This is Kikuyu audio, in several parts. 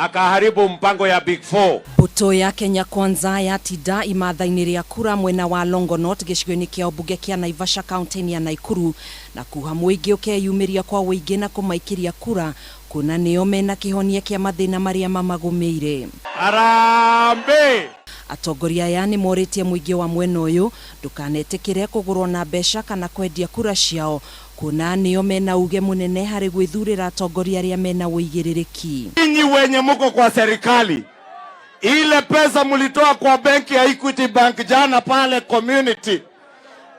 Akaharibu mpango ya Big Four. Mbũtũ ya Kenya Kwanza yatinda imatha-inĩ rĩa kura mwena wa Longonot gĩcigo-inĩ kĩa ũmbunge kĩa Naivasha kaunti-inĩ ya Naikuru na kuha mũingĩ ũkeyumĩria kwa ũingĩ na kũmaikĩria kura kuona nĩo mena kĩhonia kĩa mathĩna marĩa mamagũmĩire. Harambee! Atongoria aya nĩ morĩtie mũingĩ wa mwena ũyũ ndũkanetĩkĩre kũgũrwo na mbeca kana kwendia kura ciao kuona nĩo mena uge mũnene harĩ gwĩthurĩra atongoria arĩa mena ũigĩrĩrĩki. Nyinyi wenye muko kwa serikali, ile pesa mlitoa kwa benki ya Equity Bank jana pale community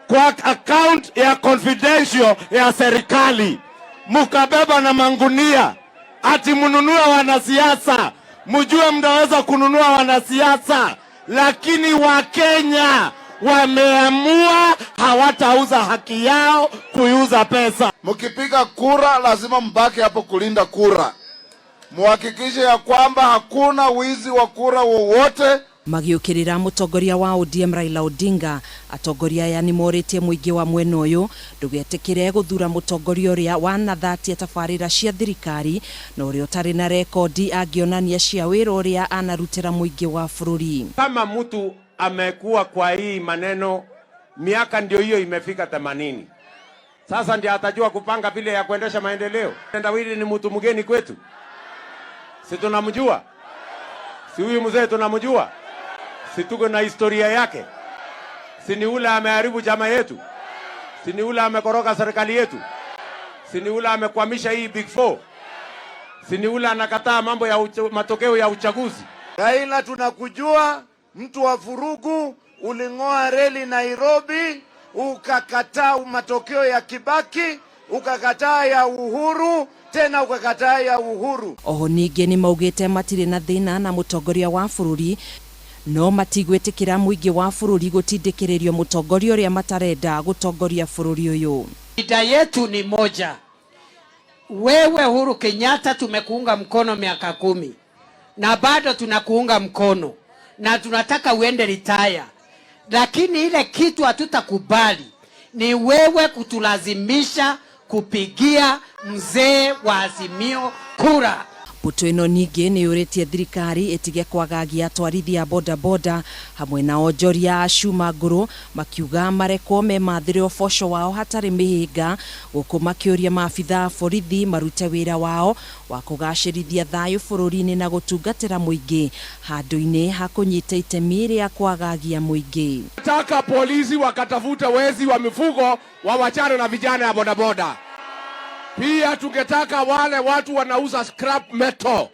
kwa account ya confidential ya serikali, mukabeba na mangunia ati mnunue wanasiasa. Mjue mnaweza kununua wanasiasa, lakini Wakenya wameamua hawatauza haki yao kuiuza pesa. Mkipiga kura lazima mbaki hapo kulinda kura, muhakikishe ya kwamba hakuna wizi wa kura wowote. Magĩũkĩrĩra mũtongoria wa ODM Raila Odinga, atongoria aya nĩ morĩtie mũingĩ wa mwena ũyũ ndũgetĩkĩre gũthura mũtongoria ũrĩa wanathatia tabarĩra cia thirikari na ũrĩa ũtarĩ na rekondi angĩonania cia wĩra ũrĩa anarutĩra mũingĩ wa bũrũri. Kama mtu amekuwa kwa hii maneno miaka ndio hiyo imefika 80, sasa ndio atajua kupanga vile ya kuendesha maendeleo. Tendawili ni mtu mgeni kwetu, si tunamjua? Si huyu mzee tunamjua? Si tuko na historia yake? Si ni ule ameharibu chama yetu? Si ni ule amekoroga serikali yetu? Si ni ule amekwamisha hii Big Four? Si ni ule anakataa mambo ya matokeo ya uchaguzi? Raila tunakujua, mtu wa vurugu, uling'oa reli Nairobi, ukakataa matokeo ya Kibaki, ukakataa ya Uhuru, tena ukakataa ya Uhuru. Oho ningĩ nĩ maugĩte matirĩ na thĩna na mũtongoria wa bũrũri no matigwĩtĩkĩra mũingĩ wa bũrũri gũtindĩkĩrĩrio mũtongoria ũrĩa matarenda gũtongoria bũrũri ũyũ. Shida yetu ni moja. Wewe Uhuru Kenyatta tumekuunga mkono miaka 10 na bado tunakuunga mkono na tunataka uende retire, lakini ile kitu hatutakubali ni wewe kutulazimisha kupigia mzee wa Azimio kura. Mbũtũ ĩno ningĩ nĩ yũrĩtie thirikari ĩtige kwagagia atwarithia bodaboda hamwe na onjoria a cuma ngũrũ, makiuga marekwo memathĩre ũboco wao hatarĩ mĩhĩnga, gũkũ makĩũria maabitha a borithi marute wĩra wao wa kũgacĩrithia thayũ bũrũri-inĩ na gũtungatĩra mũingĩ handũ-inĩ ha kũnyita itemi rĩa kwagagia mũingĩ. Nataka polisi wakatafute wezi wa mifugo wawachane na vijana ya bodaboda. Pia tungetaka wale watu wanauza scrap metal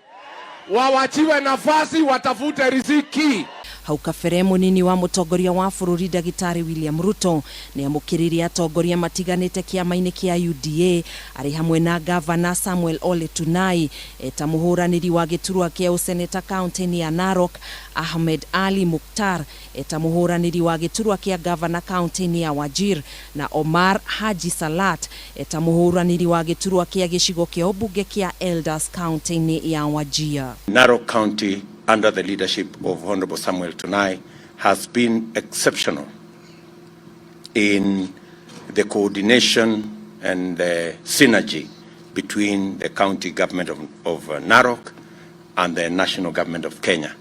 wawachiwe nafasi watafute riziki. Hau kabere mũnini wa mũtongoria wa bũrũri ndagĩtarĩ William Ruto nĩ amũkĩrire atongoria matiganĩte kĩama-inĩ kĩa UDA arĩ hamwe na gavana Samuel Ole Tunai eta mũhũranĩri wa gĩturwa kĩa ũseneta kaunti-inĩ ya Narok, Ahmed Ali Mukhtar eta mũhũranĩri wa gĩturwa kĩa gavana kaunti-inĩ ya Wajir na Omar Haji Salat eta mũhũranĩri wa gĩturwa kĩa gĩcigo kĩa ũmbunge kĩa Elders kaunti-inĩ ya Wajir. Narok County, under the leadership of Honorable Samuel Tunai, has been exceptional in the coordination and the synergy between the county government of Narok and the national government of Kenya.